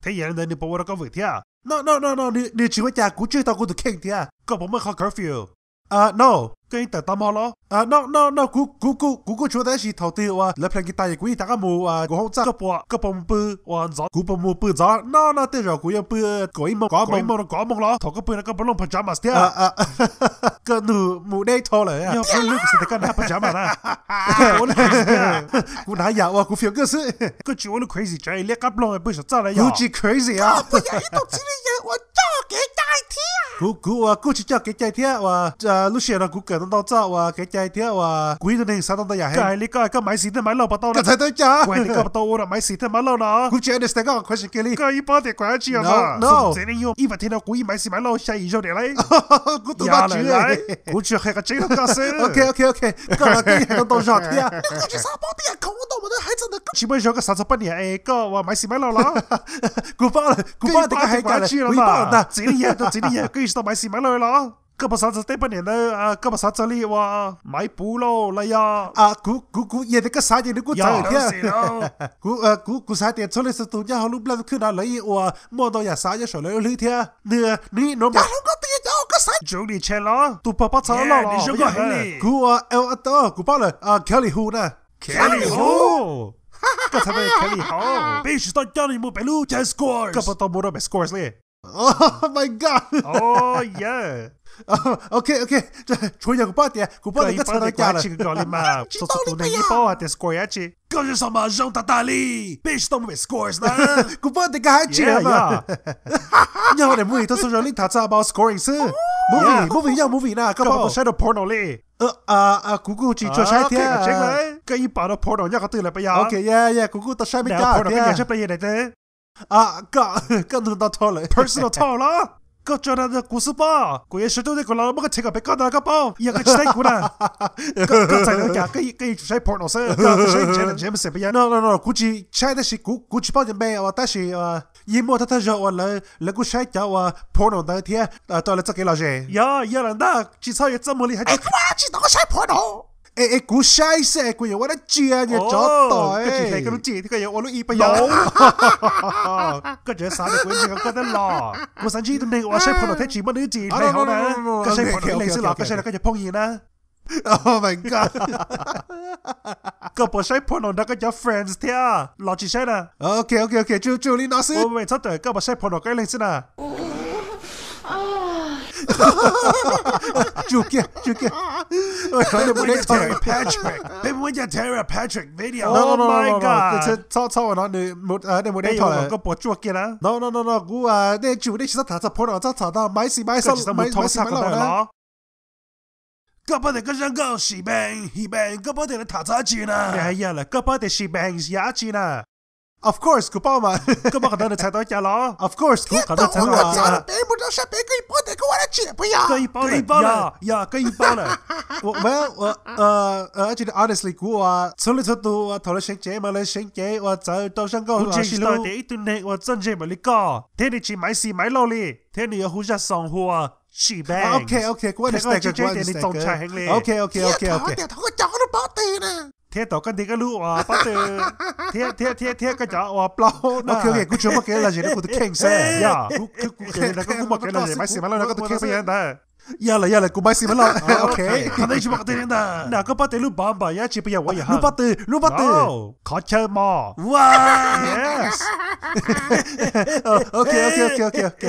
Thiab yog li ntawd nws puas ua rau koj vwm thiab? No no no no, nws tsis ua cas, kuv tswj tau kuv tus kheej thiab. Koj puas muaj qhov curfew? No. Koj yeej tawm tau mog los? No no no, kuv kuv kuv kuv kuj tsis ua tab sis thaum twg uas lawv play guitar ces kuv yeej rov qab mus kuv hoob txaj. Koj puas, koj puas mus pw uas ntxov? Kuv puas mus pw ntxov? No no, tej zaum kuv yuav pw kaum ib moos, kaum ib moos rau kaum moos los. Thaum koj pw no koj puas looj pajamas thiab? Koj nug mus deb dhau lawm. Yog kuv lub kuv xav tias koj hnav pajamas na. Kuv hnav yam uas kuv feel good xwb. Koj tsis ua lub crazy tsav liab qab ploog pw saum txaj na yog? Kuv tsis crazy os. Kuv, kuv uas kuj tsis coj kev cai thiab uas lub sij hawm no kuv kawm ntau ntau txoj uas kev cai thiab uas kuv yog ib tug neeg xav tau ntau yam heev. Koj hais li koj, koj Maiv Xis thiab Maiv Lauj puas tau? Koj txhais tau cas? Kuv hais tias koj puas tau ua rau Maiv Xis thiab Maiv Lauj no? Kuv tsis understand koj question kiag li. Koj yeej paub tias kuv hais dab tsi os mas. Txiv neej yog ib vas thiv no kuv ib Maiv Xis Maiv Lauj xya yim zaug diam lauj. Kuv tus Vajtswv, kuv tsuas qhia qhov tseeb rau koj xwb. Ok ok ok, koj los koj yeej hais tau ntau zog thiab. Tsis muaj zaug koj xav txog poj niam es koj ua Maiv Xis Maiv Lauj los? Kuv paub, kuv paub tias koj hais cas lawm, kuv paub ntag. Txiv neej yog, txiv neej yog, koj yeej tsis tau Maiv Xis Maiv Lauj los? Koj puas xav txog tej poj niam ntawd, koj puas xav txog li uas Maiv Puv Lauj los yog? Kuv, kuv, kuv yeej tias koj xav ces nws kuj txawv thiab. Kuv, kuv, kuv xav tias txhua leej txhua tus nyob hauv lub nplaj khwb no lawv yeej uas muaj ntau yam xav nyob saum lawv lub hlwb thiab. Nws, nws no mas. Judy Chen los? Tus pog pob txha loj los? Kuv, kuv paub lawm, Kelly Hu na. Kelly Hu? Koj txhais tau Kelly Hu? Peb tsis tau coj nws mus pem lub cav Scores. Koj puas tau mus rau pem Scores li? Oh my god. Ok ok, tshuav yog kuv paub tias, kuv paub tias koj txhais tau cas lawm. Tsis tau li tus neeg yeej paub hais tias Scores yog dab tsi. Koj zej xov mas zoo tag tag li, peb tsis tau mus pem Scores na. Kuv paub tias koj hais dab tsi lawm. Nyob hauv daim movie tau txhua zaus yeej tham txog about scoring xwb. Movie, movie yog movie na, koj puas tau saib rau porno li? Kuv kuj tsis tshua saib thiab. Koj yeej pom rau porno nyob qhov twg lawm puas yog? Ok, yeah yeah, kuv kuj tau saib me cab thiab. Koj nug ntau dhau lawm. Personal talk los? Koj tso rau kuv xwb pob, kuv yuav sawv rau tej kuv los muab koj check kom pem koj ntag koj paub, yog koj tsis saib kuv na. Koj txhais tau cas koj yeej tsum saib porno xwb? Koj saib Janet Jameson puas yog? No no no, kuv tsis saib tab sis kuv tsis paub cov npe uas tab sis yeej muaj thawj thawj zaug uas lawv kuj saib cov uas porno ntawd thiab rau lawv txoj kev lom zem. Yog, yog lawm ntag, tsis txhob yuav txaj muag li hais. Koj tsis tau koj saib porno. Es kuv saib xwb es kuv yuav ua dab tsi, niag tsov tom. Koj tsis hais koj lub txim thiab koj yuav ua lub ib puas yog? Koj tseem xav tias kuv ntseeg koj thiab los? Kuv xav ntsib ib tug neeg uas saib porno thiab tsis muaj nws lub txim hauv na. Koj saib porno ib leeg xwb los koj saib rau koj cov phooj ywg na? Oh my god. Koj puas saib porno nrog koj cov friends thiab los tsis saib na? Ok ok ok, tsuas tsuas li no xwb. Txhob tawm, koj puas saib porno koj ib leeg xwb na? Tsuj kiag, tsuj kiag. Patrick, peb muab ncaj Terry Patrick video. Oh my god. Txhob ua no, nej mus deb tho lawm. Koj puas tsuaj kiag na? No no no no, kuv, nej tsum, nej tsis txhob tham txog porno, txhob tham txog Maiv Xis Maiv Lauj na. Koj paub tias koj zaj nkauj She Bang, He Bang, koj paub tias lawv tham txog dab tsi na? Yog lawm, koj paub tias She Bangs yog dab tsi na? Of course kuv paub mas. Koj paub qhov ntawd nws txhais tau cas los? Of course kuv qhov ntawd txhais tau. Peb mus rau sab pem, koj yeej paub tias koj ua dab tsi puas yog? Koj yeej paub lawm, yog, koj yeej paub lawm. Well, honestly kuv ua txhua leej txhua tus uas thaum lawv seev cev mas lawv seev cev uas txawv rau zaj nkauj. Kuv ntseeg tsis tau tias ib tug neeg uas txawj ntseeg npaum li koj thiab nws tsis Maiv Xis Maiv Lauj li, thiab nws yuav hu zaj song hu ua She Bang. Ok ok, kuv understand, kuv understand. Txaus ntshai heev li. Ok ok ok ok. Thiab thaum koj nti koj lub uas pob tw, thiab thiab thiab thiab koj cov uas plaub na. Ok ok, kuv tsuas muaj kev lom zem rau kuv tus kheej xwb. Yog, kuv, kuv, kuv, kuv muaj kev lom zem, Maiv Xis Maiv Lauj no koj tus kheej puas yog ntawd? Yog lawm, yog lawm, kuv Maiv Xis Maiv Lauj. Ok. Qhov ntawd tsis muaj qhov twg li ntag. Ntag koj pob tw lub npam npam yog dab tsi puas yog? Ua yog lub pob tw, lub pob tw. Qhov chaw mos. Yes. Ok ok ok ok ok.